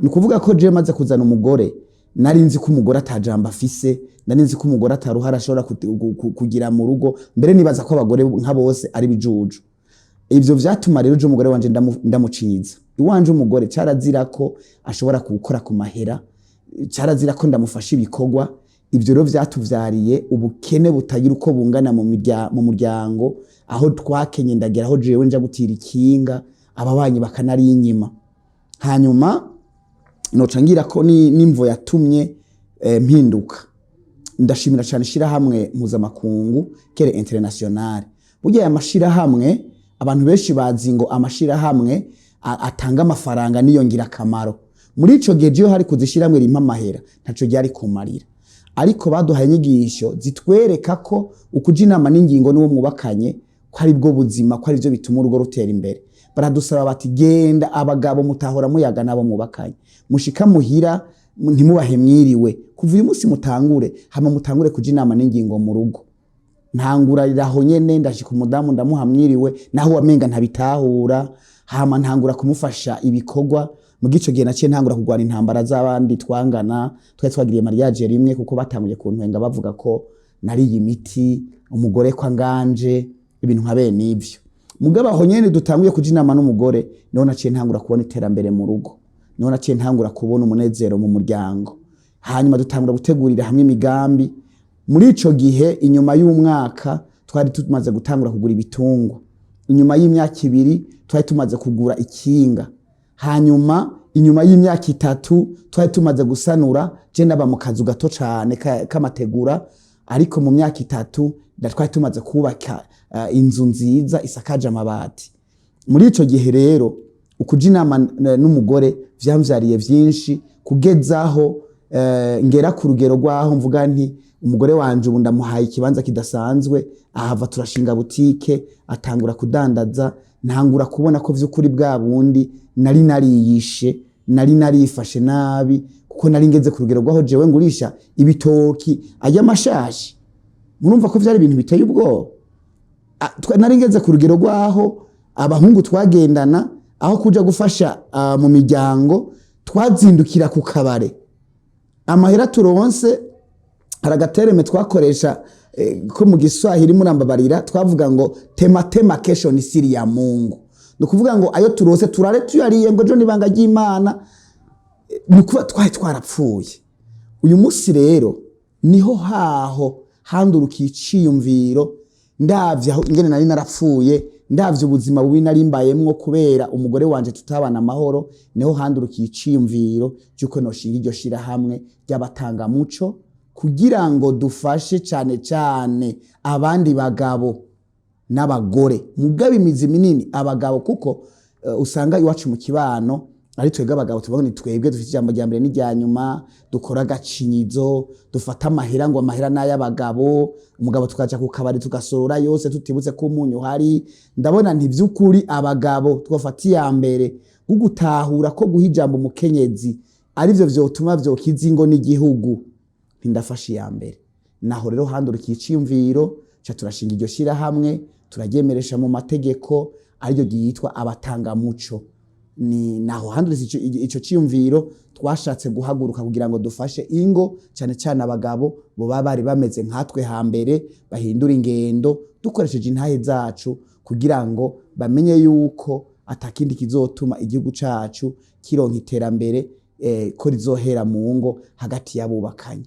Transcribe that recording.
Ni ukuvuga ko jewe maze kuzana umugore, nari nzi ko umugore atajambo afise, nari nzi ko umugore ataruhara ashobora kugira mu rugo. Mbere nibaza ko abagore nka bose ari bijuju. Ivyo vyatuma rero je umugore wanje ndamucinyiza. Iwanje umugore carazira ko ashobora gukora ku mahera, carazira ko ndamufasha ibikorwa. Ivyo rero vyatuvyariye ubukene butagira uko bungana mu muryango, aho twakenye ndagera aho jewe nja gutira ikinga, ababanyi bakanarinyima. Hanyuma noca ngira ko n'imvo yatumye mpinduka. Ndashimira cyane ishirahamwe mpuzamakungu Care International. Burya aya mashirahamwe, abantu benshi bazi ngo amashirahamwe atanga amafaranga niyo ngirakamaro. Muri ico gihe jewe hari kuzishirahamwe rimpa amahera, ntaco ryari kumarira, ariko baduhaye inyigisho zitwereka ko ukuja inama n'ingingo n'uwo mwubakanye ko ari bwo buzima, ko ari byo bituma urugo rutera imbere. Baradusaba bati: "Genda abagabo mutahora muyaga n'abo mwubakanye, mushika muhira ntimubahe mwiriwe, kuva uyu munsi mutangure, hama mutangure kuja inama n'ingingo mu rugo." Ntangurarira aho nyene, ndashika umudamu ndamuha mwiriwe naho wamenga ntabitahura, hama ntangura kumufasha ibikorwa. Mu gico gihe naciye ntangura kurwana intambara z'abandi twangana, twari twagiriye mariage rimwe, kuko batanguye kuntwenga bavuga ko nariye imiti, umugore ko anganje, ibintu nka bene ivyo. Mugabo aho nyene dutanguye kuja inama n'umugore, niho naciye ntangura kubona iterambere mu rugo, niho naciye ntangura kubona umunezero mu muryango. Hanyuma dutangura gutegurira hamwe imigambi. Muri ico gihe, inyuma y'umwaka twari tumaze gutangura kugura ibitungwa, inyuma y'imyaka 2 twari tumaze kugura ikinga, hanyuma inyuma y'imyaka 3 twari tumaze gusanura. Je naba mu kazu gato cane k'amategura, ariko mu myaka 3 twari tumaze kubaka inzu nziza isakaje amabati. Muri ico gihe rero, ukuja inama n'umugore vyamvyariye vyinshi, kugezaho ngera ku rugero rwaho mvuga nti: "Umugore wanje ubu ndamuhaye ikibanza kidasanzwe." Ahava turashinga butike, atangura kudandaza. Ntangura kubona ko vy'ukuri bwa bundi nari nariyishe, nari narifashe nabi, kuko nari ngeze ku rugero rwaho jewe ngurisha ibitoki ajya amashashi. Murumva ko vyari ibintu biteye ubwoba. Nari ngeze ku rugero rwaho abahungu twagendana, aho kuja gufasha mu miryango, twazindukira ku kabare. Amahera turonse, hari agatereme twakoresha ko mu Giswahili, murambabarira, twavuga ngo "Tema tema, kesho ni siri ya Mungu." Ni ukuvuga ngo ayo turose turare tuyariye, ngo ejo nibanga ry'Imana. Ni ukuvuga twari twarapfuye. Uyu munsi rero niho haho handurukiye iciyumviro. Ndavye aho ingene nari narapfuye, ndavye ubuzima bubi nari mbayemwo kubera umugore wanje tutabana amahoro, niho handurukiye iciyumviro cy'uko noshinga iryo shirahamwe ry'abatangamuco, kugira ngo dufashe cane cane abandi bagabo n'abagore, mugabo imizi minini abagabo, kuko usanga iwacu mu kibano ari twebwe abagabo tuvuga ni twebwe dufite ijambo rya mbere n'irya nyuma, dukora agacinyizo, dufata amahera ngo amahera n'ay'abagabo, umugabo tukaja ku kabari tugasorora yose tutibutse ko umunyu uhari. Ndabona nti vy'ukuri abagabo twofata iya mbere gutahura ko guha ijambo umukenyezi arivyo vyotuma vyokiza ingo n'igihugu. Ntindafashe iya mbere. Naho rero handurikiye iciyumviro, ca turashinga iryo shirahamwe, turaryemeresha mu mategeko, ariryo ryitwa Abatangamuco. Ni naho handuritse ico ciyumviro. Twashatse guhaguruka kugira ngo dufashe ingo, cyane cyane abagabo boba bari bameze nkatwe hambere, bahindura ingendo dukoresheje intahe zacu, kugira ngo bamenye yuko atakindi kizotuma igihugu cacu kironka iterambere, ko rizohera mu ngo hagati y'abubakanye.